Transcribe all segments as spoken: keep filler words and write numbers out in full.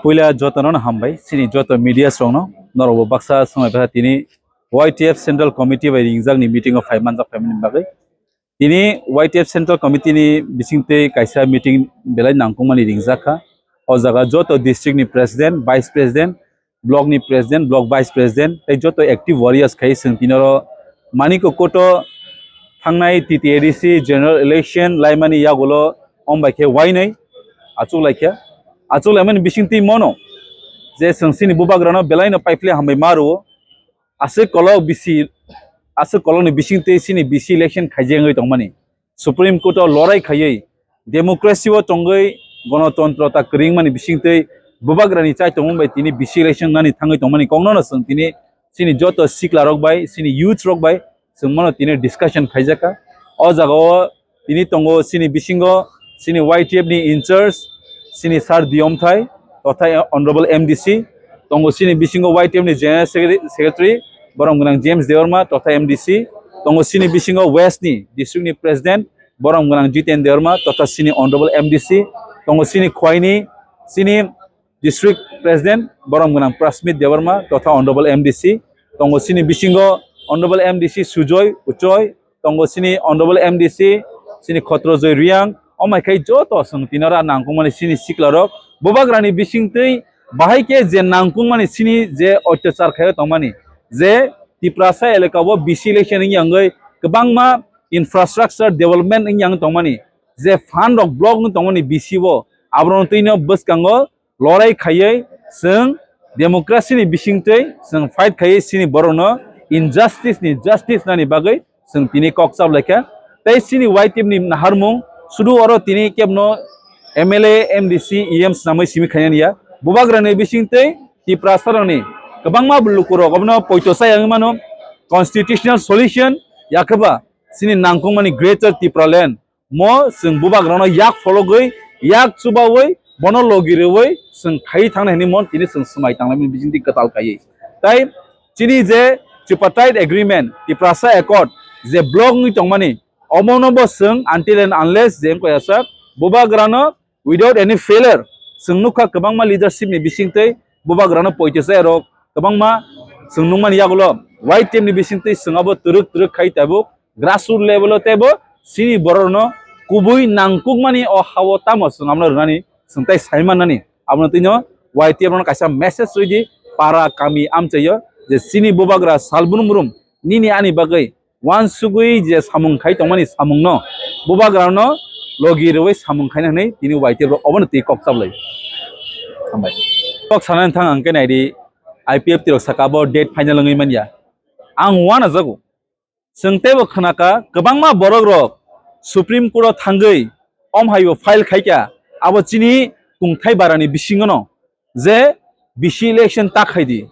Puila jotono hambai, chini joto media rokno, norokbo baksa swngaibaha tini Y T F Central Committee bai ringjakni meeting o phai manjak phaimani bagwi. Tini Y T F Central Committee ni bisingtwi kaisa meeting belai nangkukmani ringjak kha. O jaga joto district ni president, vice president, block ni president, block vice president, tei joto active warriors khai chwng tini oro Manikya Koto thangnai T T A D C general election laimani yagulo om bai khe wainwi achuk laikha. Achuk laimani bisingtwi mono je chwng chini bubagrano belaino paiphle hambai ma rwo. Aswk kolok bisi, aswk kolokni bisingtwi chini B C election khaijak wngwi tongmani. Supreme Court o lorai khaiwi democracy o tongwi gonotontro ta kwrwngmani bisingtwi bubagrani chaitongmung bai tini B C election nani thangwi tongmani kokno no chwng tini chini joto sikla rok bai, chini youth rok bai chwng mano tini discussion khaijakha. O jaga o tini tongo chini bisingo chini Y T F ni in charge chini Sir Diyomthai totha Honorable M D C, tongo chini bisingo Y T F ni General Secretary, Secretary borom gwnang James Debbarma totha M D C, tongo chini bisingo West ni district ni President borom gwnang Jiten Debbarma totha chini Honorable M D C, tongo chini Khwaini chini District President borom gwnang Prasmit Debbarma totha Honorable M D C, tongo chini bisingo Honorable M D C Sujoy Uchoi, tongo chini Honorable M D C chini Khotrojoy Riang, omai khai joto chwng tini oro nangkukmani chini sikla rok bubagrani bisingtwi bahai khe je nangkukmani chini je otyachar khaio tongmani je Tiprasa elaka o B C election wngya wngwi kwbangma infrastructure development wngya wngwi tongmani je fund rok block wngwi tongmani B C o aborok twino bwskango lorai khaiwi chwng democracy ni bisingtwi chwng fight khaiwi chini borokno injustice ni justice nani bagwi chwng tini kok chap laikha. Tei chini Y T F ni naharmung sudu oro tini kebno M L A, M D C, E M swnamwi simi khainani ya. Bubagrani bisingtwi Tiprasarokni kwbangma lukurok obono poito chaya wngwi mano. Constitutional solution yakhwba chini nangkukmani Greater Tipraland mo chwng bubagrano yak phologwi, yak chubawi, bono logi rwwi chwng khaiwi thangnai hwnwi mo tini chwng swmai tanglaimani bisingtwi kwtal kaiwi. Tai chini je Tripartite Agreement, Tiprasa Accord je block wngwi tongmani, omono bo chwng until and unless je wngkha ya sak bubagrano without any failure chwng nukha kwbangma leadership ni bisingtwi bubagrano poito chaya rok kwbangma chwng nukmani yagulo Y T F ni bisingtwi chwng abo twrwk twrwk khai tabuk grassroot level o teibo chini borokno kubui nangkukmani o ha-o tamo chwng abono rwnani chwng tai sai mannani. Abono twino Y T F no kaisa message rwdi para kami amchaio je chini bubagra salbrum brum nini ani bagwi uansugwi je samung khai tongmani samungno bubagrano logi rwui samung khaina hwnwi tini Y T F rok obono twi kok chaplai. Hambai. Kok sanani thang ang khe naidi I P F T rok saka bo date final wngwi manya. Ang uanajago. Chwng teibo khwnakha kwbangma borok rok Supreme Court o thangwi om haibo file khaikha abo chini kungthai barani bisingono je B C election ta khaidi,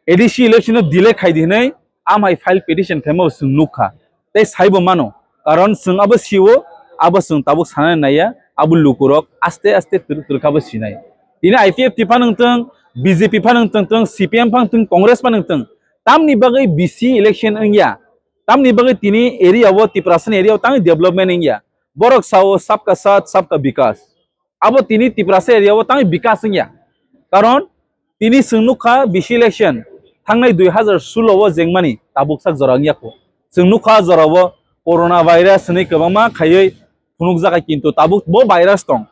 A D C election no delay khaidi hwnwi amhai file petition khaima bo chwng nukha tei saibo mano, karon chwng abo sio, abo chwng tabuk sanani naiya, abo lukurok aste aste twrwk twrwk kha bo sinai. Tini I P F T phano wngtwng, B J P phano wngtwng, C P M phano wngtwng, Congress phano wngtwng, tamni bagwi B C election wngya, tamni bagwi tini area o, Tiprasani area o tangwi development wngya, borok sao sabka saath sabka bikas. Abo tini Tiprasa area o tangwi bikas wngya. Karon tini chwng nukha B C election thangnai dui hazar sulo o jengmani tabuk sak jora wngya kho. Chwng nukha jora o corona virus hwnwi kwbangma khaiwi phunukjak hai, kintu tabuk bo virus tong.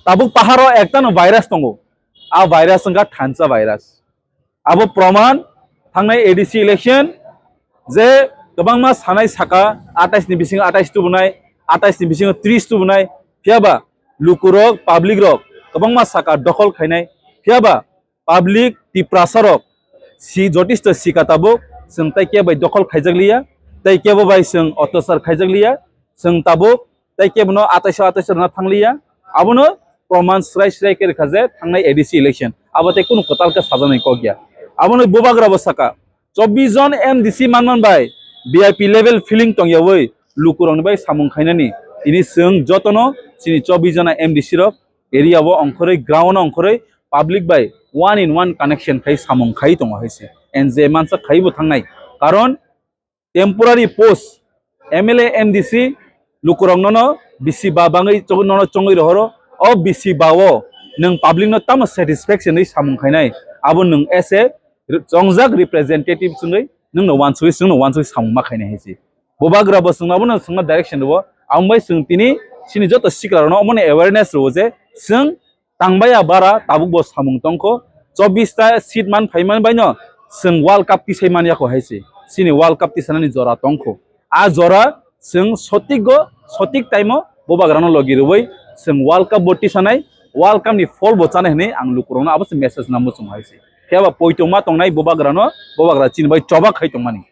Tabuk paharo ektano virus tongo. A virus wngkha thansa virus. Abo proman thangnai A D C election je kwbangma sanai saka atais ni bisingo atais tubunai, atais ni bisingo tris tubunai, phiyaba lukurok, public rok kwbangma saka dokhol khainai, phiyaba public Tiprasa rok si jotisto sika tabuk, chwng tai kebo bai dokhol khaijak liya, tai kebo bai chwng otyachar khaijak liya, chwng tabuk tei kebono atais o atais o rwna thangliya. Abono proman srai srai khe rwkha je thangnai A D C election abo tei kunu kwtal khe sajaknai kok ya. Abono bubagra bo saka, chobbish jon M D C manman bai V I P level feeling tongyawi lukurokni bai samung khainani. Tini chwng jotono chini chobbish jona M D C rok area o ongkhorwi, ground o ongkhorwi public bai one in one connection khai samung khai tongo hai se. And je mansa khai bo thangnai. Karon temporary post, M L A, M D C lukurok nono bisi ba bangwi chong-, nono chongwi rohoro. O bisi ba o nwng public no tamo satisfaction ri samung khainai, abo nwng as a chongjak representative chwngwi nwngno wansugwi, chwngno wansugwi samung ma khainai hai se. Bubagra bo chwngno abono chwngno direction rwo, aboni bai chwng tini chini joto sikla rokno omono awareness rwo je chwng tangbaiya bara tabuk bo samung tongkho, chobbish ta seat man phaiman baino chwng World Cup tisai man yakho hai se. Chini World Cup tisanani jora tongkho. A jora chwng sotik go, sotik time o Bubagrano logi rwui chwng World Cup bo tisanai, World Cup ni phol bo chanai hwnwi ang lukurokno abo se message namo chwng hai se. Phiya ba poitongma tongnai Bubagrano, Bubagra chini bai choba khai tongmani.